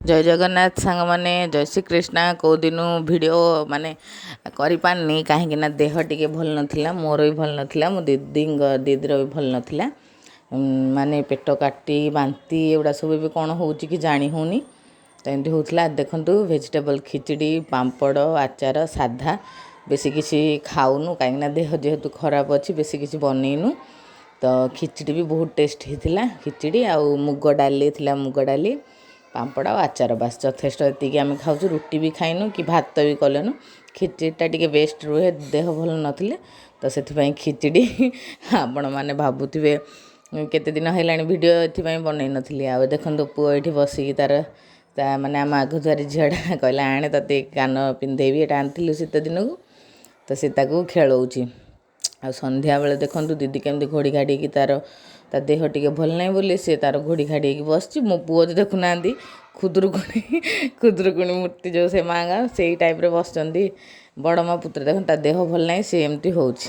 ଜୟ ଜଗନ୍ନାଥ ସାଙ୍ଗମାନେ, ଜୟ ଶ୍ରୀ କୃଷ୍ଣା। କେଉଁ ଦିନୁ ଭିଡ଼ିଓ ମାନେ କରିପାରିନି, କାହିଁକି ନା ଦେହ ଟିକେ ଭଲ ନଥିଲା। ମୋର ବି ଭଲ ନଥିଲା, ମୋ ଦିଦିର ବି ଭଲ ନଥିଲା। ମାନେ ପେଟ କାଟି, ବାନ୍ତି ଏଗୁଡ଼ା ସବୁ ଏବେ କ'ଣ ହେଉଛି କି ଜାଣି ହେଉନି। ତ ଏମିତି ହେଉଥିଲା। ଦେଖନ୍ତୁ, ଭେଜିଟେବଲ୍ ଖିଚିଡ଼ି, ପାମ୍ପଡ଼, ଆଚାର, ସାଧା। ବେଶୀ କିଛି ଖାଉନୁ, କାହିଁକିନା ଦେହ ଯେହେତୁ ଖରାପ ଅଛି, ବେଶୀ କିଛି ବନେଇନୁ। ତ ଖିଚିଡ଼ି ବି ବହୁତ ଟେଷ୍ଟ ହେଇଥିଲା। ଖିଚିଡ଼ି ଆଉ ମୁଗ ଡାଲି ଥିଲା, ମୁଗ ଡାଲି, ପାମ୍ପଡ଼ ଆଉ ଆଚାର, ବାସ୍ ଯଥେଷ୍ଟ। ଏତିକି ଆମେ ଖାଉଛୁ। ରୁଟି ବି ଖାଇନୁ କି ଭାତ ବି କଲୁନୁ। ଖିଚିଡ଼ିଟା ଟିକେ ବେଷ୍ଟ ରୁହେ ଦେହ ଭଲ ନଥିଲେ, ତ ସେଥିପାଇଁ ଖିଚିଡ଼ି। ଆପଣମାନେ ଭାବୁଥିବେ କେତେ ଦିନ ହେଲାଣି ଭିଡ଼ିଓ ଏଥିପାଇଁ ବନେଇ ନଥିଲି। ଆଉ ଦେଖନ୍ତୁ, ପୁଅ ଏଇଠି ବସିକି ତାର ତା ମାନେ ଆମ ଆଗଧୁଆରୀ ଝିଅଟା କହିଲା, ଆଣେ ତତେ କାନ ପିନ୍ଧେଇବି। ଏଇଟା ଆଣିଥିଲୁ ଶୀତ ଦିନକୁ, ତ ସେ ତାକୁ ଖେଳଉଛି। ଆଉ ସନ୍ଧ୍ୟାବେଳେ ଦେଖନ୍ତୁ ଦିଦି କେମିତି ଘୋଡ଼ି ଘାଡ଼ିକି ତାର, ତା ଦେହ ଟିକେ ଭଲ ନାହିଁ ବୋଲି ସେ ତାର ଘୋଡ଼ି ଘାଡ଼ି ହେଇକି ବସିଛି। ମୋ ପୁଅ ତ ଦେଖୁନାହାନ୍ତି, ଖୁଦୁରୁକୁଣୀ ମୂର୍ତ୍ତି ଯେଉଁ ସେ ମାଆ ସେଇ ଟାଇପ୍ରେ ବସିଛନ୍ତି ବଡ଼ ମା ପୁତ୍ର। ଦେଖନ୍ତୁ, ତା ଦେହ ଭଲ ନାହିଁ, ସେ ଏମିତି ହେଉଛି।